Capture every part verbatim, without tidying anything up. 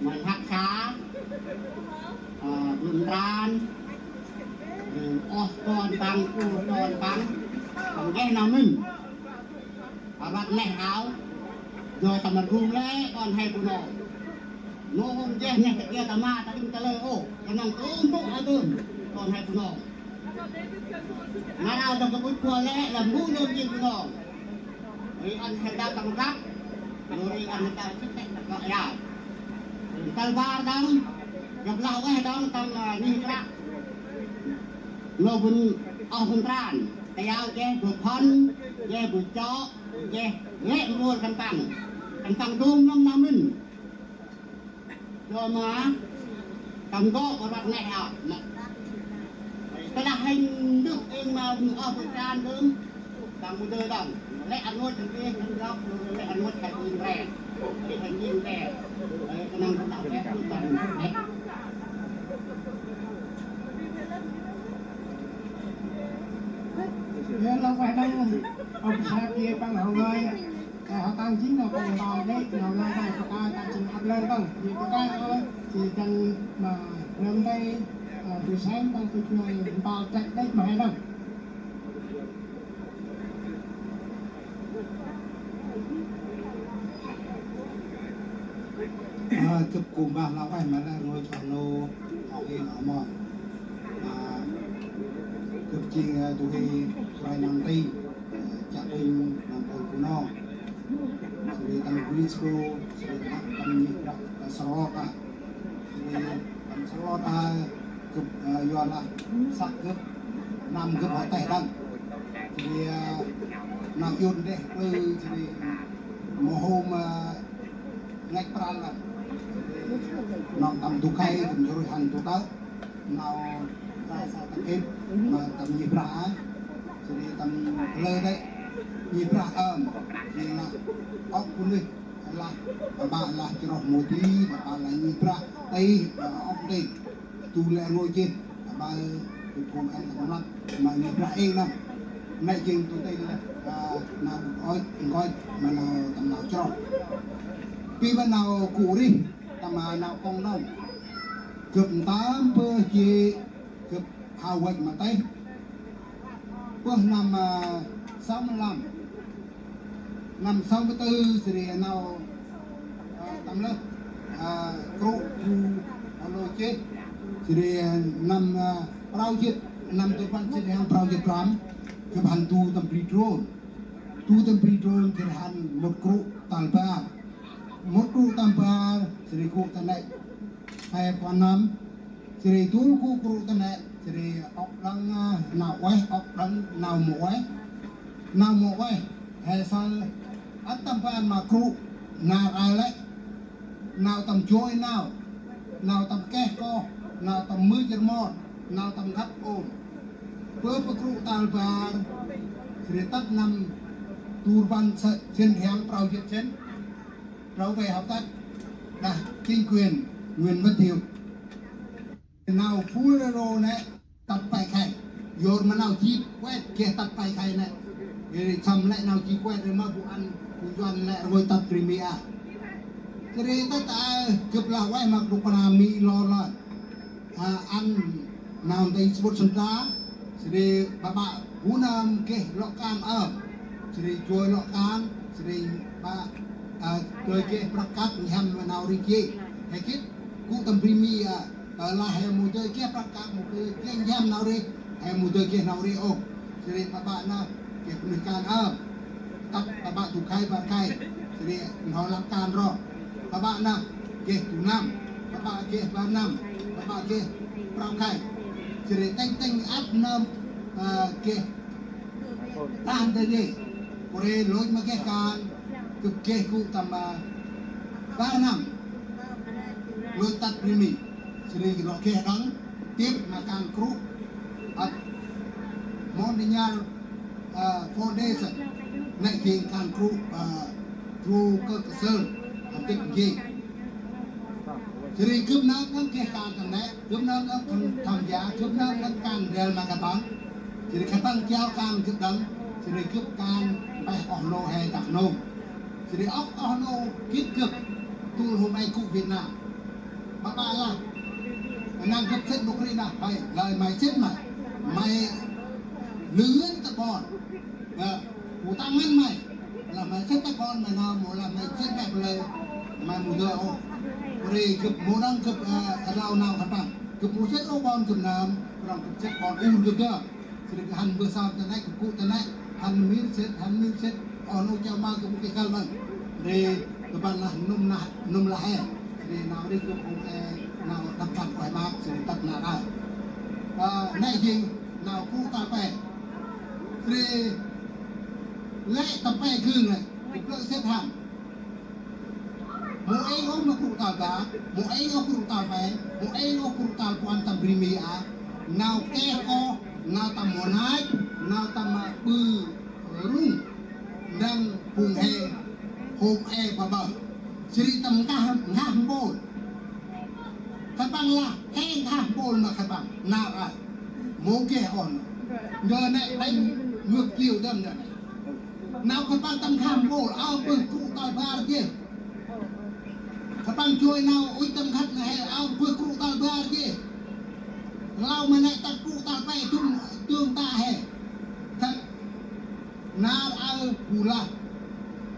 Mày hak sa, ơ, ƀlŭm tran, ơ, oh kon păng, oh kon păng, păng geh nau mĭn. Abat neh ao, joi tâm rgum lĕ kon he Bunong. Nô hôm jeh neh ta kia ta ma ta đĭng ta lơ ôh, ta nâng tôm bŭk a tôm kon he Bunong. Nar ao ta kơpŭt kuăl lĕ lăm bu nơm jêng Bunong. Ri ăn he đao tâm răp, nô ri ăn he đao sĭt tĕ ta kŏ yao. Tal bar đăng, gâp lah ueh đăng tâm, ơ, nih krăk. Nô bun oh bun tran, ta yao jeh bu phăn, jeh bu chŏ, jeh lĕ mbuôl khân păng. Khân păng dôm nâm nau mĭn. Joi ma, tâm gŏ kơ rvăt neh ao. Tơlah hên ndưk êng ma oh bun tran dơm, tâm mâu dơi đŏng. Lĕ ăn ngôch hên êng, hên gŏ, lĕ ăn ngôch hên êng re. Lĕ hên êng re. Lĕ kơnang kơ đăo êng, kơnang kơ đăo êng. Yơn lah ueh đăng, ông sa kia păng hŏ ngơi. Ơ, hŏ tăng jêng nau păng ƀon đêk, nau ngơi đăng pơkai ta jêng ăp lơn păng. Jêng pơkai ơ, jêng tăng ma nơm tê, ơ, bu sem păng tŭ nau ƀon trăk đêk ma he đăng. Ơ, gâp kŭm bah lah ueh ma lĕ rngôch oh nô, oh êng oh mon. Ơ, gâp jêng, ơ, du huê Srai Nam Ti, ơ, chiă uănh nơm ƀon Bunong. Sri tâm bri sô, sri tâm nhih brah, ta srot a. Sri tâm srot a, gâp, ơ, yor lah, săk gâp, năm gâp hŏ têh đăng. Sri, ơ, nau yôn đeh klư, sri mâu hôm, ơ, ngăch pral lăng. Nơm tâm du khay, tâm jrôih hăn du tơ̆. Nau sa sa tâm êp, ma tâm nhih brah a. Sri tâm klơ đêk, nhih brah ơm. Sri lah, ŏk bunuyh, lah, ƀă lah chroh mâu di, ƀă lah nhih brah, tih, ƀă ŏk tih. Du lĕ rngôch jêh, ƀă, du phung ăn tâm lăp, ma nhih brah êng nơm. Nĕ jêng du tih lĕ, ơ, nau ôch, ngôch, ma nau tâm nau chroh. Pi ma nau gŭ rih, tâm ma nau kŏng nơm. Gâp ntơm bơh jê̆, gâp hao văch ma têh. Bơh năm, ơ, sáu mươi lăm. Năm sáu mươi tư, sri nau, ơ, tâm lơh, ơ, krŭ bu, ơ, lô chih. Sri năm, ơ, prao jêt, năm du păn sri hăn prao jêt prăm. Gâp hăn du tâm bri drôn. Du tâm bri drôn, sri hăn mŭt krŭ tal bar. Mŭt krŭ tal bar, sri gŭ ta nĕ. Hai puăn năm, sri dôl gŭ krŭ ta nĕ, sri ŏk đăng, ơ, nau ueh, ŏk đăng nau mâu ueh. Nau mâu ueh, he săl ăt tâm ban ma krŭ, nar a lĕ, nau tâm joi nau, nau tâm keh koh, nau tâm mưch rmot, nau tâm ngăp ôn. Bơh pơ krŭ tal bar, sri tât năm du rbăn sa-, sĭn rhiăng prao jêt sĭn. Rau vay hăp tât, đah chính quyền Nguyễn Văn Thiệu. Nau FULRO nĕ, tât pay khay. Yor ma nau jêt kuet, geh tât pay khay nĕ. Ri săm lĕ nau jêt kuet, ri ma bu ăn, bu Yuăn lĕ rngôch tât bri Mi a. Ri tât a, gâp lah ueh ma krŭ kna Mi lor lor. A, ăn nau nti sbŭt sân tra, sri ƀă ƀă bu nơm geh lŏ kan ơm, sri joi lŏ kan, sri ƀă, a, dơi geh prăk kăk nhiăm nau ri jêh. He gĭt, gŭ tâm bri Mi, a, tơ lah he mâu dơi geh prăk kăk, mâu dơi geh nhiăm nau ri, he mâu dơi geh nau ri ôh. Sri ƀă ƀă nơh, geh bunuyh kan ơm. Tât ƀă ƀă du khay bar khay, sri nau lăp kan ro. Ƀă ƀă nơh, geh du năm. Ƀă ƀă geh bar năm. Ƀă ƀă geh prao khay. Sri têng têng ăp nơm, ơ, geh. Tăn tê dê. Kôrê lôch ma geh kan, gâp geh gŭ tâm, ơ, bar năm. Lôch tât bri Mi. Sri lŏ geh đăng, tip ma kan krŭ. Ăt mon di nhar, ơ, Foundation, nĕ jêng kan krŭ, ơ, Dru Kơ Ksơr, ăt tip jêng. Jêh ri gâp nơm nơm geh kan tâm nĕ, gâp nơm nơm kan tham gia, gâp nơm nơm kan ndrel ma khân păng. Jêh ri khân păng jao kan gâp đŏng, jêh ri gâp kan mpeh oh nô he dak nông. Jêh ri oh, oh nô gĭt gâp, tŭl hôm e gŭ Việt Nam. Bă bă lah, năng gâp sĭt nôk ri nơh, may, lơi may sĭt may. May lươn ta ƀon. Ơ, bu tăng ngăn may. Lah may sĭt ta ƀon may nơh, mâu lah may sĭt may bơlơi, may mâu dơi ôh. Pô ri gâp mâu đăng gâp, ơ, rlau nau khân păng. Gâp mâu sĭt ôh ƀon gâp nơm, rŏng gâp sĭt ƀon ur gâp dơm. Sĭt hăn bơh sơm ta nĕ, gâp gŭ ta nĕ, hăn mir sĭt, hăn mir sĭt. Oh nô chao ma gâp mâu keh kăl mơ̆n. Ri gâp băn lah nŭm nah, nŭm lah e. Ri nau ri gâp ung e, nau đăp băn ueh map, sĭt tât nar aơ. Ơ, nĕ jêng nau gŭ tal pe. Ri lĕ tal pe gưng e, gâp lĕ sĭt hăn. Mâu êng ôh ma krŭ tal bar, mâu êng ôh krŭ tal pe, mâu êng ôh krŭ tal puăn tâm bri mi a. Nau keh koh, nau tâm mâu nai, nau tâm ma ƀư rŭng, ndrăng phung he, hôm e ba bơ. Jêh ri tâm nkah, nkah mpôl. Khân păng lah, he nkah mpôl ma khân păng, nar aơ. Mâu geh ôh nơh. Ndơ nĕ, đanh ngược chiều dơm ndơ nĕ. Nau khân păng tâm nkah mpôl, aơ bơh krŭ tal bar geh. Khân păng joi nau ŭch tâm khât nơh he, aơ bơh krŭ tal bar geh. Rlau ma nĕ tât krŭ tal pe dŭm, dŭm ta he. Khât nar aơ bu lah.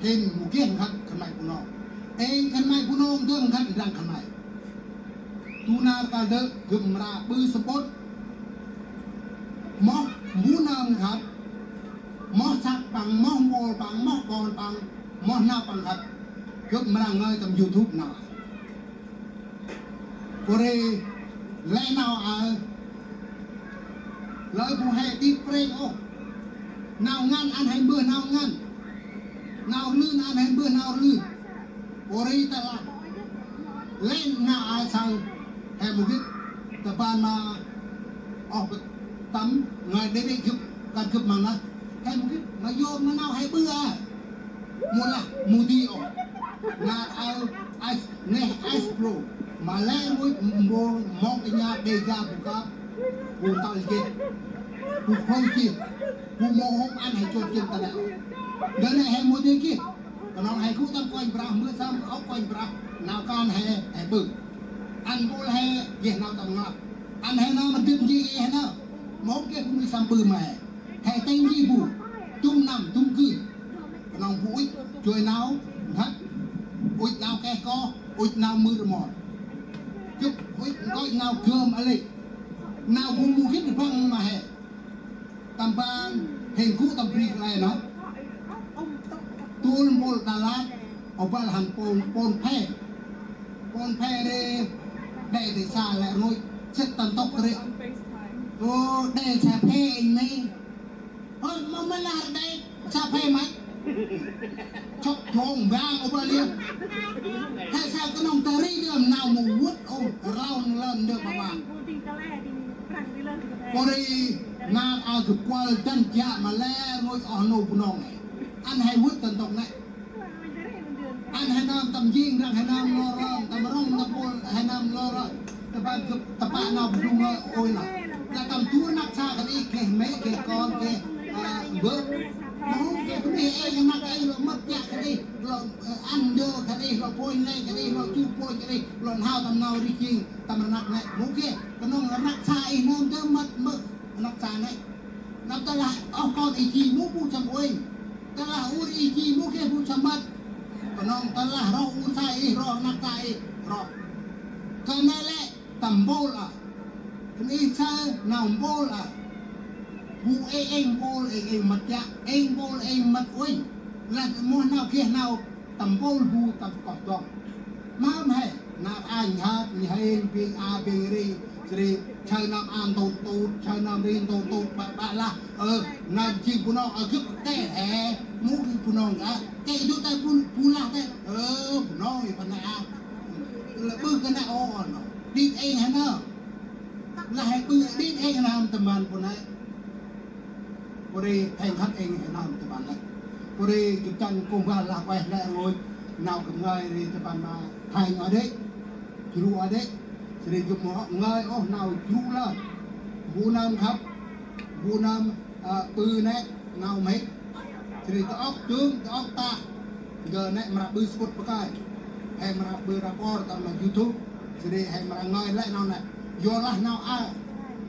Hên mâu geh khât khân may Bunong. Êng khân may Bunong dơm khât ndrăng khân may. Du nar kăl dơ̆ gâp mra ƀư sămƀŭt. Moh mbu nơm khât. Moh săk păng, moh mpôl păng, moh ƀon păng, moh nau păng khât. Gâp mra ngơi tâm YouTube nau. Pô ri lĕ nau aơ. Lơi bu he đĭ prêng ôh. Nau ngăn ăn he mbơh nau ngăn. Nau rlưn ăn he mbơh nau rlưn. Pô ri ta lah. Lĕ nau aơ saơ. He mâu gĭt. Ta ban ma oh bơh tâm ngơi đê đê gâp, kăn gâp măng lah. He mâu gĭt. Ma yor ma nau he ƀư aơ. Mâu lah, mâu di ôh. Nar aơ, ais, neh, ais bro. Ma lĕ rngôch, mbo, mong kơ nha, đê ga, bu kăp. Bu tal gĭt. Bu khâu gĭt. Bu mâu hôm ăn he chôt gĭt ta nĕ ôh. Ndơ nĕ he mâu di gĭt. Knŏng he gŭ tâm Kôranh Brah, mbơh sơm ôh Kôranh Brah. Nau kan he, he ƀư. Ăn mpôl he, geh nau tâm ngăp. Ăn he nau ma dĭp njêng he nau. Mâu hôm geh bu mui sơm ƀư ma he. He têng ji bu, dŭm năm, dŭm gưl. Knŏng bu ŭch, joi nau, nkhât. Ŭch nau keh koh, ŭch nau mưr rmot. Gâp ŭch nkoch nau gơm alĕ. Nau bu mâu gĭt băng ma he. Tâm ban, hên gŭ tâm bri kăl e nơh. Tŭl mpôl Đà Lạt, ôbăl hăn pôn, pôn phe. Pôn phe ri, đe đe sa lĕ rngôch, sĭt ta ntŭk ri. Ô, đe sa phe êng nê. Ơ, ma ma lah đe sa phe măt. Chŏk dŏng bang ôbăl yơh. He sa knŏng ta ri dơm nau mâu vât, ô, rlau lơn dơm ma ma. Pô ri, nar aơ gâp kuăl dăn jă ma lĕ rngôch oh nô Bunong. Ăn he vât ta ntŭk nĕ. Ăn he nơm tâm jêng răng he nơm lor răng, tâm rŏng tâm ƀôl he nơm lor răng. Tơpă gâp, tơpă nơm bu ngơi ôi lah. Lah tâm du rnăk sa kơt ih, geh mê̆, geh kon, geh, ơ, bơ̆. Mâu geh kơt ih, êng rnăk êng lŏ mât jă kơt ih, lŏ, ơ, ăn ndơ kơt ih, lŏ pônh lêng kơt ih, lŏ chu pônh kơt ih, lŏ n'hao tâm nau rêh jêng, tâm rnăk nĕ. Mâu geh, knŏng rnăk sa ih nơm dơm mât mơh, rnăk sa nĕ. Nâm tơlah oh kon ih ji mâu bu săm uêng. Tơlah ur ih ji mâu geh bu săm mât. Knŏng tơlah roh ur sa ih, roh rnăk sa ih, roh. Kơt nĕ lĕ tâm mpôl a. Kơt ih saơ nau mpôl a. Bu êng êng mpôl êng êng mât jă, êng mpôl êng mât uêng. Lah moh nau geh nau tâm mpôl bu tâm koh dŏng. Mâm he, nar aơ nhhơt, nhhêng, bêng a, bêng ri, jêh ri, chaơ nơm a ntôt ntôt, chaơ nơm ri ntôt ntôt, ƀă ƀă lah, ơ, nơm jêng Bunong, ơ, gâp tê he, mâu geh Bunong, ơ, tê dŭt tê bu, bu lah tê, ơ, Bunong, ơ, pă nê a, lĕ ƀư kơ nê ô, nô, đĭt êng he nơm, lah he ƀư, đĭt êng he nơm tâm ban pô nê. Pô ri thêng khât êng he nơm tâm ban lĕ. Pô ri gâp dăn kông bah lah ueh lĕ rngôch nau gâp ngơi ri tâm ban ma thai ngơi đê̆. Ru a dê, sri gâp mâu hŏ ngơi ôh nau jru lơ. Bu nơm khăp, bu nơm, ơ, ƀư nê, nau mhĭk. Sri tơ ôk dơm, tơ ôk ta. Gơ nê mra ƀư sput pakơi. He mra ƀư rapor tâm YouTube. Sri he mra ngơi lĕ nau nê. Yor lah nau a.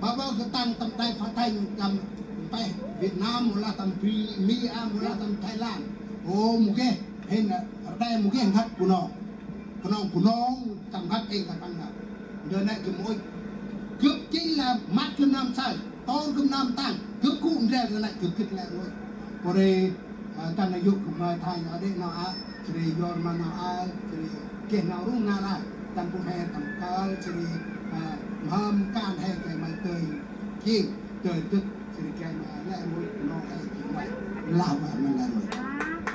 Ba bơ gâp tăng tâm đài phát thanh tâm mpeh Việt Nam, mâu lah tâm Bi-, Mi a, mâu lah tâm Thái Lan. Ô, mâu geh. Hên, rđê mâu geh nkhât Bunong. Bunong, Bunong, tâm nkhât êng tâm păng nơm. Ndơ nê gâp mâu ŭch. Gâp jêng lah măt gâp nơm saơ, tôr gâp nơm tăng, gâp gŭ ndrel ndơ nê gâp gĭt lĕ rngôch. Pô ri, ơ, ta nây yôk gâp ngơi thai nau đê nau a, sri yor ma nau a, sri geh nau rŭng nau rai, tâm pŭn he, tâm kơl, sri, ơ, mhâm kan he, kơi ma tơi jêng, tơi dŭt, sri geh ma lĕ rngôch, nau he jêng ma, lah ma, ma lĕ rngôch.